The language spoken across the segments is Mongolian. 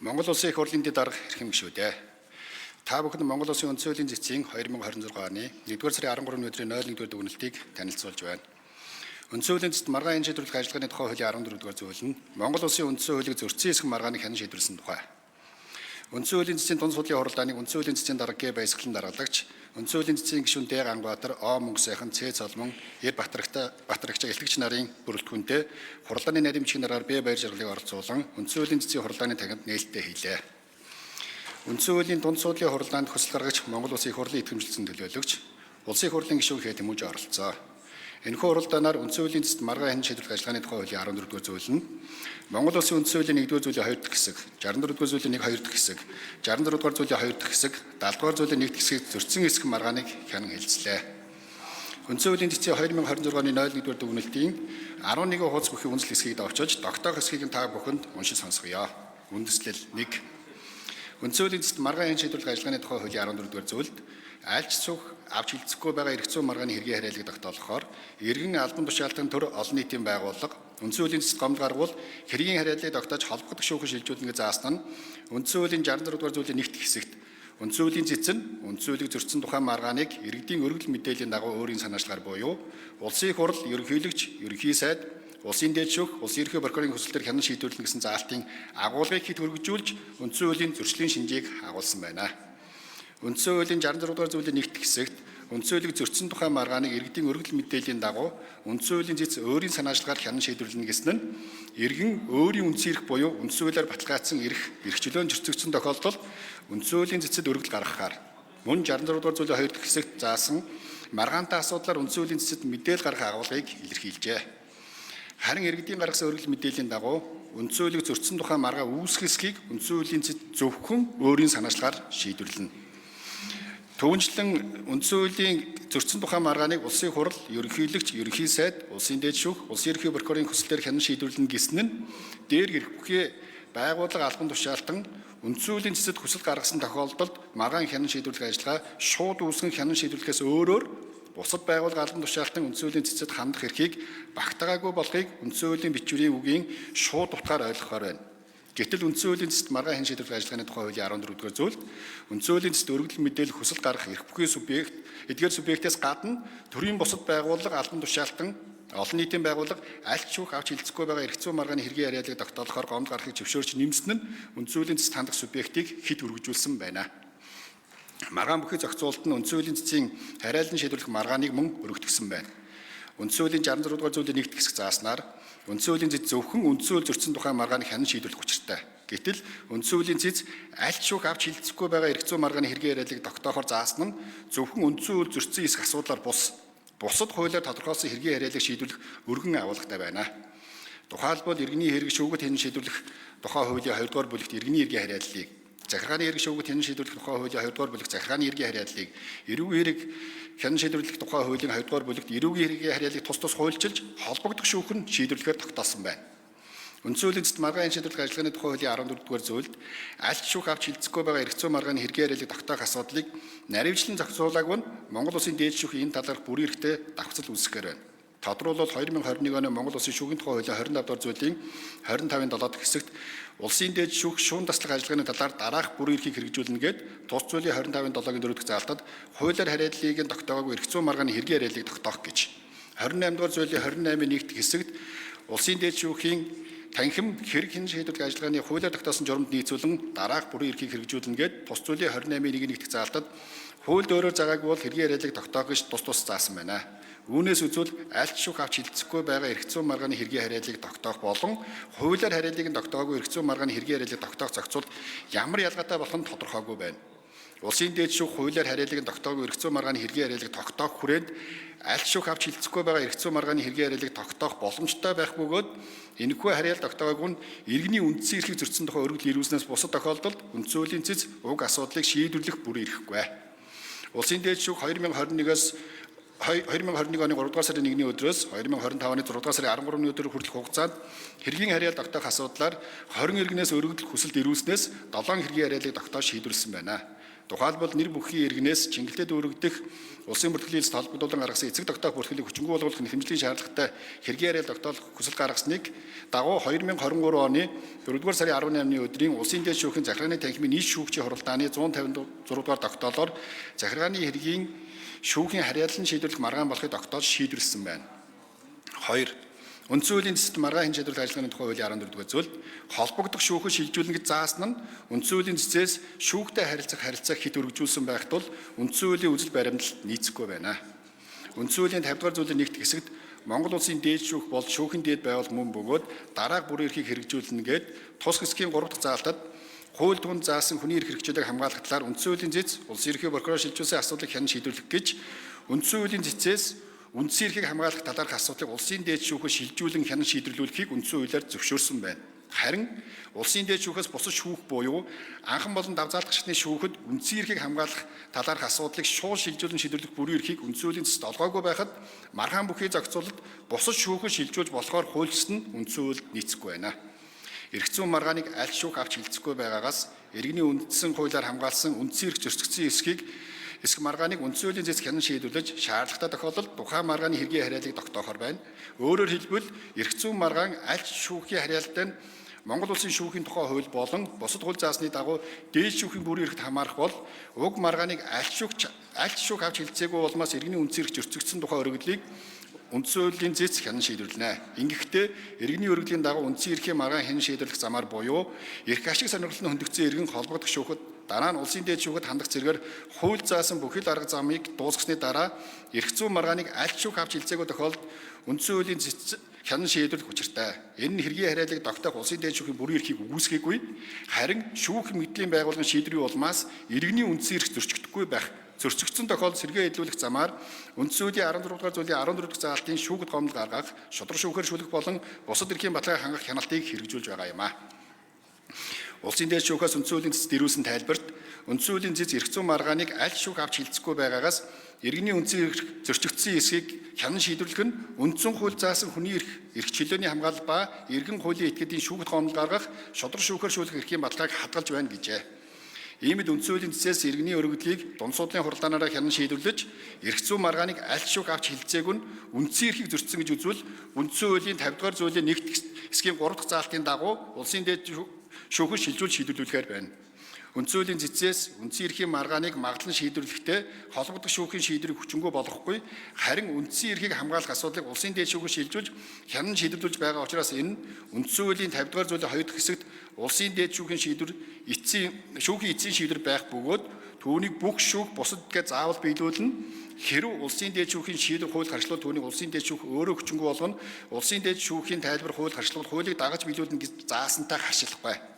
Монгол Улсын их хурлын дэд дарга эрхэм гишүүдээ. Та бүхэнд Монгол Улсын үндсэн хуулийн цэцгийн 2026 оны 1-р сарын 13-ны өдрийн 01-р дүгнэлтийг танилцуулж байна. Үндсэн хуулийн цэцэд маргаан энэ шийдвэрлэх ажиллагааны тухай хуулийн 14-р зүйл нь Монгол Улсын үндсэн хуулийг зөрчсөн эсэх маргааныг хянан шийдвэрлэсэн тухай. Үндсэн хуулийн цэцгийн дунд судлалын хуралдааныг үндсэн хуулийн цэцгийн дарга Г. Баясгалан даргалагч, үндсэн хуулийн цэцгийн гишүүн Д. Ганбаатар, О. Мөнгөсайхан, Ц. Цолмон, Эр Батрагтай, Батрагчаа илтгэгч нарын бүрэлдэхүүнтэй хуралдааны нарийн бичгийн даргаар Б. Баяр жаргалыг оролцуулан үндсэн хуулийн цэцгийн хуралдааны танхимд нээлттэй хийлээ. Үндсэн хуулийн дунд суудлын хуралдаанд хүсэл гаргагч Монгол Улсын их хурлын итгэмжлэлсэн төлөөлөгч, Улсын их хурлын гишүүн Хэ Тэмүүж оролцоо. Энэхүү хуралдаанаар үндсэн хуулийн цэцэд маргаан хянан шийдвэрлэх ажиллагааны тухай хуулийн 14-р зүйл нь Монгол Улсын үндсэн хуулийн 1-р зүйлийн 2 дахь хэсэг, 64-р зүйлийн 1 2 дахь хэсэг, 66-р зүйлийн 2 дахь хэсэг, 70-р зүйлийн 1 дахь хэсгийг зөрчсөн хэсэг маргааныг хянан хэлцлээ. Үндсэн хуулийн цэцгийн 2026 оны 01-р дүгнэлтийн 11 хуудас бүхий үндэслэл хэсгийг давчиж, тогтоох хэсгийг нь та бүхэнд уншиж сонсгоё. Үндэслэл 1. Үндсэн хуулийн цэцэд маргаан хян шийдвэрлэх ажиллагааны тухай хуулийн 14-р зүйлд альч цуг авч хилцэхгүй байгаа эрх зүйн маргааны хэргийн хариалыг тогтоолохоор иргэн албан тушаалтан төр олон нийтийн байгууллага үндсэн хуулийн цэцэд гомдол гаргавал хэргийн хариалыг тогтоож холбогдох шүүхэн шилжүүлнэ гэж заасан нь үндсэн хуулийн 66-р зүйлийн нэгт хэсэгт үндсэн хуулийн цэц нь үндсэн хуулийг зөрчсөн тухайн маргааныг иргэдийн өргөдөл мэдээллийн дагуу өөрийн санаачлагаар буюу улсын их хурл, ерөнхийлөгч, ерөнхий сайд, улсын дээд шүүх, улсын ерөнхий прокурорын хүсэлтээр хянан шийдвэрлэнэ гэсэн заалтын агуулгыг хэд хөргөжүүлж үндсэн хуулийн зөрчлийн шинжийг агуулсан байна. Үндсэн хуулийн 66 дугаар зүйлийн нэгт хэсэгт үндсэн хуулийг зөрчсөн тухай маргааныг иргэдийн өргөдөл мэдээллийн дагуу үндсэн хуулийн зэц өөрийн санаачлагаар хянан шийдвэрлэнэ гэсэн нь иргэн өөрийн үндсэн эрх буюу үндсэн хуулиар баталгаажсан эрх, эрхчлөөнд зөрчигдсөн тохиолдолд үндсэн хуулийн зэцэд өргөдөл гаргахаар мөн 66 дугаар зүйлийн 2 дахь хэсэгт заасан маргаантай асуудлаар үндсэн хуулийн зэцэд мэдээлэл гаргах агуулгыг илэрхийлжээ. Харин иргэдийн гаргасан өргөдөл мэдээллийн дагуу үндсэн хуулийг зөрчсөн тухай маргаа үүсгэх эсхийг үндсэн хуулийн зэц зөвхөн өөрийн санаачлагаар шийдвэрлэнэ. Түүнчлэн үндсэн хуулийн зөрчсөн тухай маргааныг улсын хурал, ерөнхийлөгч, ерөнхий сайд, улсын дээд шүүх, улсын ерөнхий прокурорын хүсэлтээр хянан шийдвэрлэнэ гэсэн нь дээр эрх бүхий байгууллага албан тушаалтан үндсэн хуулийн цэцэд хүсэл гаргасан тохиолдолд маргаан хянан шийдвэрлэх ажиллагаа шууд үүсгэн хянан шийдвэрлэхээс өөрөөр бусад байгууллага албан тушаалтан үндсэн хуулийн цэцэд хандах эрхийг багтаагаагүй болохыг үндсэн хуулийн бичвэрийн үгийн шууд утгаар ойлгохоор байна. Гэтэл үндсэн хуулийн цэцэд маргаан хян шийдвэрлэх ажиллагааны тухай хуулийн 14-р зүйлд үндсэн хуулийн цэцэд өргөдөл мэдээлэл хүсэл гаргах эрх бүхий субъект эдгээр субъектээс гадна төрийн бусад байгууллага албан тушаалтан олон нийтийн байгууллага аль ч шүүх авч хилцэхгүй байгаа эрх зүйн маргааны хэргийн хариалыг тогтоолохоор гомдол гаргахыг зөвшөөрч нэмсэн нь үндсэн хуулийн цэцэд хандах субъектыг хэд өргөжүүлсэн байна. Маргаан бүхий зохицуулалт нь үндсэн хуулийн цэцгийн хариалан шийдвэрлэх маргааныг мөн өргөтгсөн байна. Үндсэн хуулийн 66 дугаар зүйлийн нэгт хэсэг зааснаар үндсэн хуулийн цэц зөвхөн үндсэн хууль зөрчсөн тухай маргааныг хянан шийдвэрлэх учиртай. Гэтэл үндсэн хуулийн цэц аль ч шүүх авч хилцэхгүй байгаа эрх зүйн маргааны хэргийн яриалыг тогтоохоор заасан нь зөвхөн үндсэн хууль зөрчсөн эсэх асуудлаар бус бусад хуулиар тодорхойлсон хэргийн яриалыг шийдвэрлэх өргөн агуулгатай байна. Тухайлбал иргэний хэрэг шүүгэд хянан шийдвэрлэх тухай хуулийн 2 дугаар бүлэгт иргэний хэргийн хариаллыг, захиргааны хэрэг шүүгэд хянан шийдвэрлэх тухай хуулийн 2 дугаар бүлэгт захиргааны хэргийн хариаллыг, эрүүгийн хэрэг хянан шийдвэрлэх тухай хуулийн 2 дугаар бүлэгт эрүүгийн хэргийн хариаллыг тус тус хуульчилж холбогдох шүүх нь шийдвэрлэхээр тогтоосон байна. Үндсэн хуулийн цэцэд маргаан шийдвэрлэх ажиллагааны тухай хуулийн 14 дугаар зүйлд аль ч шүүх авч хилцэхгүй байгаа эрх зүйн маргааны хэргийн хариалыг тогтоох асуудлыг наривчлан зохицуулаагүй нь Монгол Улсын дээд шүүхийн энэ талаарх бүрийн эрхтэй давхцал үүсгэхээр байна. Тодруулбал 2021 оны Монгол Улсын шүүхийн тухай хуулийн 25 дугаар зүйлийн 25-ын 7 дахь хэсэгт улсын дээд шүүх шуун таслах ажиллагааны талаар дараах бүрийн эрхийг хэрэгжүүлнэ гээд тус зүйлийн 25-ын 7-гийн 4 дахь заалтад хуулиар хариаллыг нь тогтоогоогүй эрх зүйн маргааны хэргийн хариаллыг тогтоох гэж. 28 дугаар зүйлийн 28-ын 1 дахь хэсэгт улсын дээд шүүхийн танхим хэрэг хянан шийдвэрлэх ажиллагааны хуулиар тогтоосон журамд нийцүүлэн дараах бүрийн эрхийг хэрэгжүүлнэ гээд тус зүйлийн 28-ын 1-ийн 1 дахь заалтад хуульд өөрөөр загаагүй бол хэргийн хариаллыг тогтоох гэж тус тус заасан байна. Үүнээс үзвэл аль ч шүүх авч хилцэхгүй байгаа эрх зүйн маргааны хэргийн хариаллыг тогтоох болон хуулиар хариаллыг нь тогтоогоогүй эрх зүйн маргааны хэргийн хариаллыг тогтоох зохицуулт ямар ялгаатай болох нь тодорхойгүй байна. Улсын дээд шүүх хуулиар хариаллыг нь тогтоогоогүй эрх зүйн маргааны хэргийн хариаллыг тогтоох хүрээнд аль ч шүүх авч хилцэхгүй байгаа эрх зүйн маргааны хэргийн хариаллыг тогтоох боломжтой байх бөгөөд энэхүү хариал тогтоогоогүй нь иргэний үндсэн эрхийг зөрчсөн тухай өргөдөл ирүүлснээс бусад тохиолдолд үндсэн хуулийн цэц уг асуудлыг шийдвэрлэх бүрэн эрхгүй. Улсын дээд шүүх 2021-өөс 2021 оны 3 дугаар сарын 1-ний өдрөөс 2025 оны 6 дугаар сарын 13-ны өдөр хүртэлх хугацаанд хэргийн хариал тогтоох асуудлаар 20 иргэнээс өргөдөл хүсэлт ирүүлснээс 7 хэргийн хариалыг тогтоож шийдвэрлэсэн байна. Тухайлбал нэр бүхий иргэнээс Чингэлтэй дүүрэгдэх улсын бүртгэлийн элс холбогдуулан гаргасан эцэг тогтоох бүртгэлийг хүчингүй болгох нэхэмжлийн шаардлагатай хэргийн яриа тогтоох хүсэл гаргасныг дагуу 2023 оны 4-р сарын 18-ны өдрийн улсын дээд шүүхийн захиргааны танхимын нийт шүүгчийн хуралдааны 156 дугаар тогтоолоор захиргааны хэргийн шүүхийн харьяалан шийдвэрлэх маргаан болохыг тогтоож шийдвэрлэсэн байна. 2. Үндсэн хуулийн цэцэд маргаан хэн шийдвэрлэх ажиллагааны тухай хуулийн 14 дугаар зүйлд холбогдох шүүхэд шилжүүлнэ гэж заасан нь үндсэн хуулийн цэцээс шүүхтэй харилцах харилцааг хэт өргөжүүлсэн байх тул үндсэн хуулийн үзэл баримтлалд нийцэхгүй байна. Үндсэн хуулийн 50 дугаар зүйлийн нэгт хэсэгт Монгол улсын дээд шүүх бол шүүхийн дээд байгууллага мөн бөгөөд дараах бүрийн эрхийг хэрэгжүүлнэ гээд тус хэсгийн 3 дахь заалтад хууль түнд заасан хүний эрх хэрэгжүүлэг хамгаалах талаар үндсэн хуулийн зэц улсын ерхий прокурор шилжүүлсэн асуудлыг хянан шийдвэрлэх гэж үндсэн хуулийн зэцээс үндсэн эрхийг хамгаалах талаарх асуудлыг улсын дээд шүүхэд шилжүүлэн хянан шийдвэрлүүлэхийг үндсэн хуулиар зөвшөөрсөн байна. Харин улсын дээд шүүхээс бусад шүүх буюу анхан болон давзаалдах шатны шүүхэд үндсэн эрхийг хамгаалах талаарх асуудлыг шууд шилжүүлэн шийдвэрлэх бүрийн эрхийг үндсэн хуулийн цэцэд олгоогүй байхад маргаан бүхий зохицуулалт бусад шүүхэд шилжүүлж болохоор хуульчилсан нь үндсэн хуульд нийцэхгүй байна. Эрх зүйн маргааныг аль шүүх авч хилцэхгүй байгаагаас иргэний үндсэн хуулиар хамгаалсан үндсэн эрх зөрчигдсөн эсхийг эсэх маргааныг үндсэн хуулийн зэц хянан шийдвэрлэж шаардлагатай тохиолдолд тухайн маргааны хэргийн харьяалыг тогтоохоор байна. Өөрөөр хэлбэл эрх зүйн маргаан аль шүүхийн харьяалтай нь Монгол улсын шүүхийн тухай хууль болон бусад хууль заасны дагуу дээд шүүхийн бүрийн эрхт хамаарах бол уг маргааныг аль шүүх авч хилцээгүй улмаас иргэний үндсэн эрх зөрчигдсөн тухай өргөдлийг үндсэн хуулийн зэц хянан шийдвэрлэнэ. Ингэхдээ иргэний өргөдлийн дагуу үндсэн эрхийн маргаан хянан шийдвэрлэх замаар буюу эрх ашиг сонирхол нь хөндөгдсөн иргэн холбогдох шүүхэд дараа нь улсын дээд шүүхэд хандах зэрэгээр хууль заасан бүхэл арга замыг дуусгасны дараа эрх зүйн маргааныг аль шүүх авч хилцээгүй тохиолдолд үндсэн хуулийн зэц хянан шийдвэрлэх учиртай. Энэ нь хэргийн хариалыг тогтоох улсын дээд шүүхийн бүрийн эрхийг үгүйсгээгүй. Харин шүүх мэдлийн байгууллагын шийдвэрийн улмаас иргэний үндсэн эрх зөрчигдөхгүй байх. Зөрчигдсөн тохиолдолд сэргээ хэдлүүлэх замаар үндсэн хуулийн 16 дугаар зүйлийн 14 дахь заалтын шүүхэд гомдол гаргах, шударга шүүхээр шүлэх болон бусад эрхийн баталгаа хангах хяналтыг хэрэгжүүлж байгаа юм а. Улсын дээд шүүхээс үндсэн хуулийн цэцэд ирүүлсэн тайлбарт үндсэн хуулийн зэц эрх зүйн маргааныг аль шүүх авч хилцэхгүй байгаагаас иргэний үндсэн эрх зөрчигдсөн эсхийг хянан шийдвэрлэх нь үндсэн хууль заасан хүний эрх, эрх чөлөөний хамгаалал ба иргэн хуулийн этгээдийн шүүхэд гомдол гаргах, шударга шүүхээр шүүлэх эрхийн баталгааг хадгалж байна гэжээ. Иймд үндсэн хуулийн цэцээс иргэний өргөдлийг дунд судлалын хуралдаанаараа хянан шийдвэрлэж, эрх зүйн маргааныг аль шүүх авч хилцээг нь үндсэн эрхийг зөрчсөн гэж үзвэл үндсэн хуулийн 50 дугаар зүйлийн 1 хэсгийн 3 дахь заалтын дагуу улсын дээд шүүхэд шилжүүлж шийдвэрлүүлэхээр байна. Үндсэн хуулийн цэцээс үндсэн эрхийн маргааныг магадлан шийдвэрлэхдээ холбогдох шүүхийн шийдвэрийг хүчингүй болгохгүй, харин үндсэн эрхийг хамгаалах асуудлыг улсын дээд шүүхэд шилжүүлж хянан шийдвэрлүүлж байгаа учраас энэ үндсэн хуулийн 50 дугаар зүйлийн 2 дахь хэсэгт улсын дээд шүүхийн шийдвэр эцсийн шүүхийн эцсийн шийдвэр байх бөгөөд түүнийг бүх шүүх бусад гэ заавал биелүүлнэ. Хэрв улсын дээд шүүхийн шийдвэр хууль харшлуул түүнийг улсын дээд шүүх өөрөө хүчингүй болгоно. Улсын дээд шүүхийн тайлбар хууль харшлуул хуулийг дагаж биелүүлнэ гэж заасантай харшилахгүй.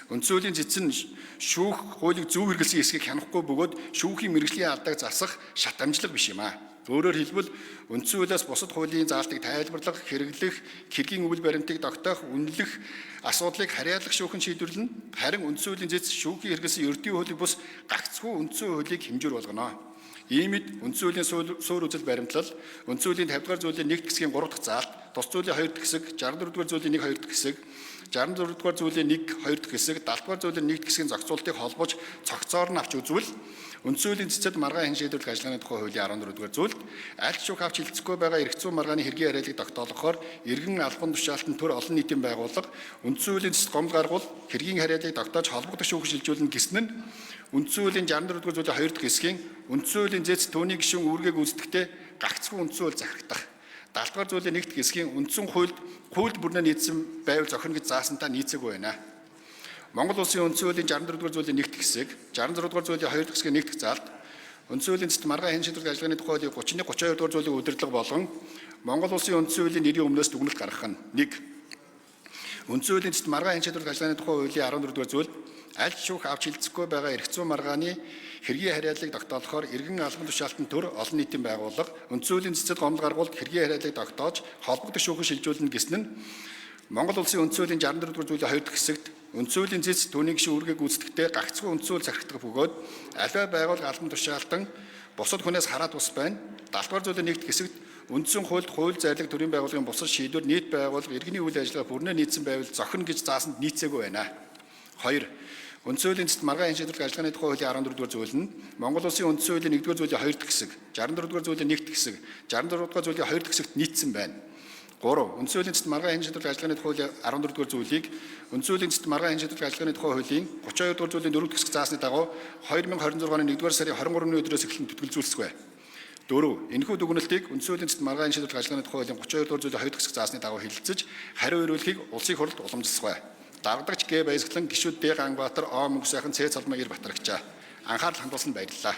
Үндсэн хуулийн цэц нь шүүх хуулийг зөв хэрэглэсэн эсхийг хянахгүй бөгөөд шүүхийн мэргэжлийн алдааг засах шат амжилга биш юм аа. Өөрөөр хэлбэл үндсэн хуулиас бусад хуулийн заалтыг тайлбарлах, хэрэглэх, хэргийн үйл баримтыг тогтоох, үнэлэх асуудлыг харьяалах шүүхэн шийдвэрлэнэ. Харин үндсэн хуулийн цэц шүүхийн хэрэглэсэн ердийн хуулийг бус гагцхүү үндсэн хуулийг хэмжүүр болгоно. Иймд үндсэн хуулийн суурь үзэл баримтлал, үндсэн хуулийн 50 дугаар зүйлийн 1 хэсгийн 3 дахь заалт, тус зүйлийн 2 дахь хэсэг, 64 дугаар зүйлийн 1 2 дахь хэсэг, 64 дугаар зүйлийн 1 2 дахь хэсэг, 70 дугаар зүйлийн 1 дахь хэсгийн зохицуултыг холбож цогцоор нь авч үзвэл үндсэн хуулийн цэцэд маргаан хэн шийдвэрлэх ажиллагааны тухай хуулийн 14 дугаар зүйлд аль шүүх авч хилцэхгүй байгаа эрх зүйн маргааны хэргийн хариалыг тогтоолгохоор иргэн албан тушаалтан төр олон нийтийн байгууллага үндсэн хуулийн цэцэд гомдол гаргавал хэргийн хариалыг тогтоож холбогдох шүүх шилжүүлнэ гэсэн нь үндсэн хуулийн 64 дугаар зүйлийн 2 дахь хэсгийн үндсэн хуулийн зэц түүний гишүүн үүргээ гүйцэтгэхдээ гагцхүү үндсэн хууль захирагдах. 70 дугаар зүйлийн 1 дахь хэсгийн үндсэн хуульд хуульд бүрнээ нийцсэн байвал зохино гэж заасантай нийцээгүй байна. Монгол улсын үндсэн хуулийн 64 дугаар зүйлийн 1 дахь хэсэг, 66 дугаар зүйлийн 2 дахь хэсгийн 1 дахь заалт, үндсэн хуулийн цэцэд маргаан хэн шийдвэрлэх ажиллагааны тухай хуулийн 31 32 дугаар зүйлийн удирдлага болон Монгол улсын үндсэн хуулийн нэрийн өмнөөс дүгнэлт гаргах нь 1. Үндсэн хуулийн цэцэд маргаан хэн шийдвэрлэх ажиллагааны тухай хуулийн 14 дугаар зүйлд аль шүүх авч хилцэхгүй байгаа эрх зүйн маргааны хэргийн хариалыг тогтоолохоор иргэн албан тушаалтан төр олон нийтийн байгууллага үндсэн хуулийн цэцэд гомдол гаргуулд хэргийн хариалыг тогтоож холбогдох шүүхэд шилжүүлнэ гэсэн нь Монгол улсын үндсэн хуулийн 64 дугаар зүйлийн 2 дахь хэсэгт үндсэн хуулийн цэц түүний гишүүн үүргээ гүйцэтгэхдээ гагцхүү үндсэн хууль захирагдах бөгөөд аливаа байгууллага албан тушаалтан бусад хүнээс хараад ус байна. 70 дугаар зүйлийн 1 дахь хэсэгт үндсэн хуульд хууль зарлиг төрийн байгууллагын бусад шийдвэр нийт байгууллага иргэний үйл ажиллагаа бүрнээ нийцсэн байвал зохино гэж заасанд нийцээгүй байна. 2. Үндсэн хуулийн цэцэд маргаан хэн шийдвэрлэх ажиллагааны тухай хуулийн 14 дугаар зүйл нь Монгол Улсын үндсэн хуулийн 1-р зүйлийн 2 дахь хэсэг, 64 дугаар зүйлийн 1 дахь хэсэг, 66 дугаар зүйлийн 2 дахь хэсэгт нийцсэн байна. 3. Үндсэн хуулийн цэцэд маргаан хэн шийдвэрлэх ажиллагааны тухай хуулийн 14 дугаар зүйлийг Үндсэн хуулийн цэцэд маргаан хэн шийдвэрлэх ажиллагааны тухай хуулийн 32 дугаар зүйлийн 4 дахь хэсэг заасны дагуу 2026 оны 1-р сарын 23-ны өдрөөс эхлэн түтгэлзүүлсгүй. 4. Энэхүү дүгнэлтийг үндсэн хуулийн цэцэд маргаан хэн шийдвэрлэх ажиллагааны тухай хуулийн 32 дугаар зүйлийн 2 дахь хэсэг заасны дагуу хэлэлцэж хариу ирүүлэхийг улсын хурлд уламжласгүй. Дарагдагч Г. Баясгалан, гишүүд Д. Ганбаатар, О. Мөнхсайхан, Ц. Цолмоо Эр Батрагчаа. Анхаарал хандуулсанд баярлалаа.